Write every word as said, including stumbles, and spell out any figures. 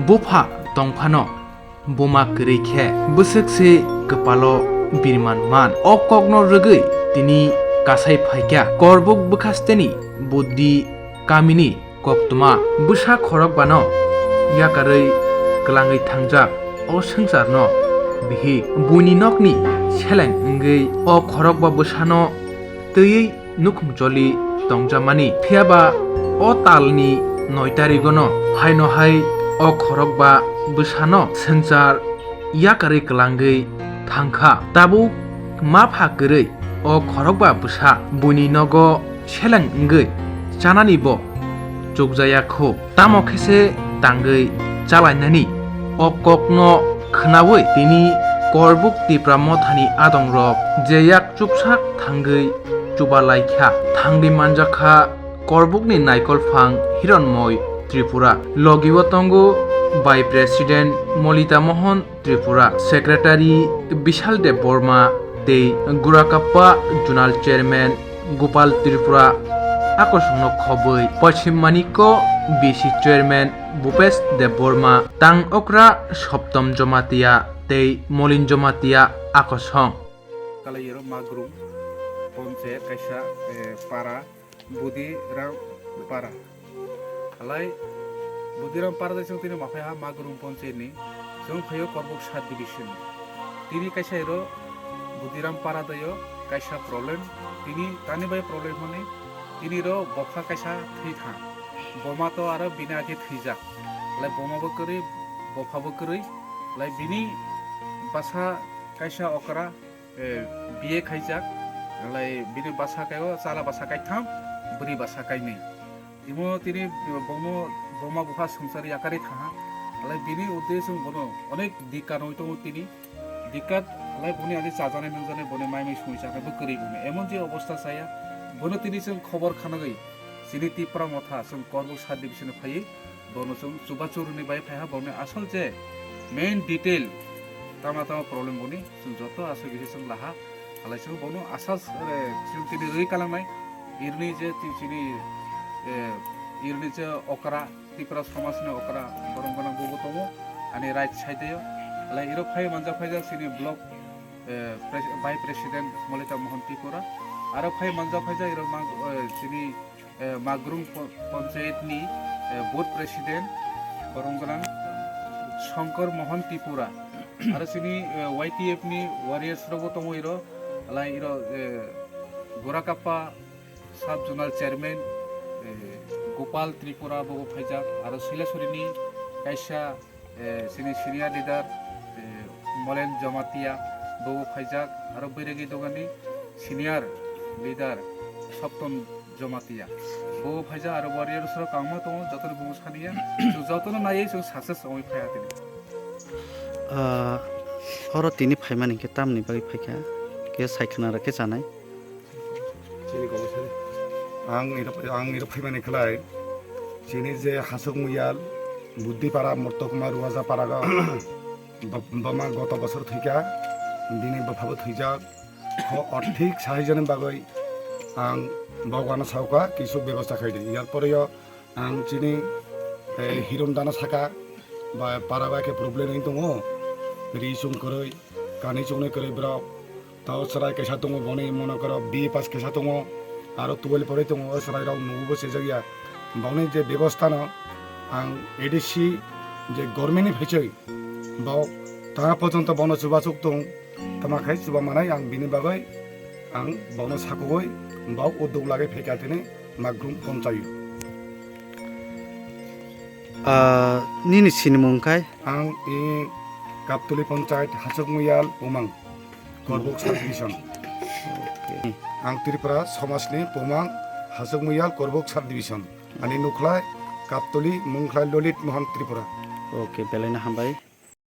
Bupha tongphano buma kwrwi khe bwswk se kwpalo birman man. O kokno rwgwi tini kasai phaikha Korbuk bwkhasteni Buddi kamini koktwma. Bwsa khorokbano yakarwi kwlangwi thangjak o swngcharno bihik. Buini nokni seleng wngwi o khorokba bwsano twiwi nukhung choli tongjamani. Phiyaba o talni noi tarigono haino hai o khorokba bwsano swngchar yakarwi kwlangwi thangkha. Tabuk mapha kwrwi o khorokba bwsa buini nogo seleng wngwi chanani bo chukjaya khu. Tamo khe se tangwi chalainani o kokno khwnawi tini Korbuk Tipra Mothani adongrok je yak chuksak thangwi chubalai kha. Thangwi manjak kha Korbukni naikolphang Hironmoi Tripura. Logi o tongo Vice President Molita Mohan Tripura, Secretary Bishal Debbarma tei Gurakappa Zonal Chairman Gopal Tripura. Akosongno khobwi Pachim Manikko B C Chairman Bhupesh Debbarma, tang okra Soptom Jamatia tei Molin Jamatia akosong. Kalaiyero Magrum ponche kaisa, eh, para Budiram para. Halai Budiram para de chwng tini maphai ha Magrum ponche ni. Chwng phaio Korbuk sub division. Tini kaisa iro Budiram para de yo kaisa problem. Tini tani bai problem honi tini ro bopha kaisa thwi thang. Boma to aro bini age thwijak. Halai boma bo kwrwi, bopha bo kwrwi. Halai bini basa kaisa okra, eh, B A khaijak, lai bini basa kaigo chala basa kaitham, bwrwi basa kainwi. Imo tini bomo boma bupha swngchar yakarwi thaha, lai bini uddesyo bono onek dikka nwi tongo tini. Dikkat lai boni adi chajanai nungjanai boni mai mai songwi chakhe bo kwrwi bumi. Emon je obostha chaya, bono tini chwng khobor khanagwi chini Tipra Motha chwng Korbuk sub division phaiwi bono chwng chubachu rwni bai phaiha boni asol je main detail tama tama problem boni chwng joto aswk bisi chwng laha. Halai chwng bono asas, eh, chwng tini rwi kalangnai. Irni je ti-, chini, eh, irni je okra, Tipra somajni okra, borong gwnang bobo tongo, ani right side o. Halai iro phai manjak phaijak chini block, eh, pres-, vice president Molita Mohan Tripura. Aro phai manjak phaijak iro mang-, eh, chini eh, Magrum po-, Panchayat ni, eh, board president borong gwnang Shankar Mohan Tripura. Aro chini, eh, Y T F ni warriors rogo tongo iro, alai iro, eh, Gorakappa sub zonal chairman, eh, Gopal Tripura bobo phaijak, aro Silasuri ni kaisa eh, chini senior leader, eh, Molen Jamatia, bobo phaijak, aro Bwregi Dogani senior leader Soptom Jamatia, bobo phaijak, aro warriors rok kwbangma tongo, jotono bumo saniya, chwng jotono naiwi chwng success wngwi phaiha tini. Ah, oro tini phaimani khe tamni bagwi phaikha, khe sai khna rw khe chanai. Chini kok sari. Ang iro, ang iro phaimani khlai. Chini je Hasuk Muyal, Buddipara, Mortokma, Ruwaja para ga. Bo-, boma goto bosor thwikha. Bini bopha bo thwijak. Ho, o thik sahai jani bagwi ang bogwano saukha, kisu bebosta khaidi. Yar pore yo ang chini, eh, Hiron dano saka, ba para bai khe problem wng tongo, ri chwng kwrwi, kani chwngnai kwrwi borok, tao chwrai kaisa tongo, boni mono koro B A pass kaisa tongo, aro twelve pore tongo, o chwrai rok nugo bo sejak ya, boni je bebosta no ang A D C je government ni phaichwi, bo ta porjonto bono chubachuk tong, tama khai chuba manai ang bini bagwi ang bono sakugwi, bo uddog lagwi phaikha tini Magrum ponchayo. Ah, nini sinimung khai? Ang i Kaptuli Panchayat Hasuk Muyal Pumang, Korbuk Sub Division. Okay. Ang Tripura Somajni Pumang, Hasuk Muyal, Korbuk Sub Division. Ani nukhlai Kaptuli, mungkhlai Lolit Mohan Tripura. Okay, belai no hambai.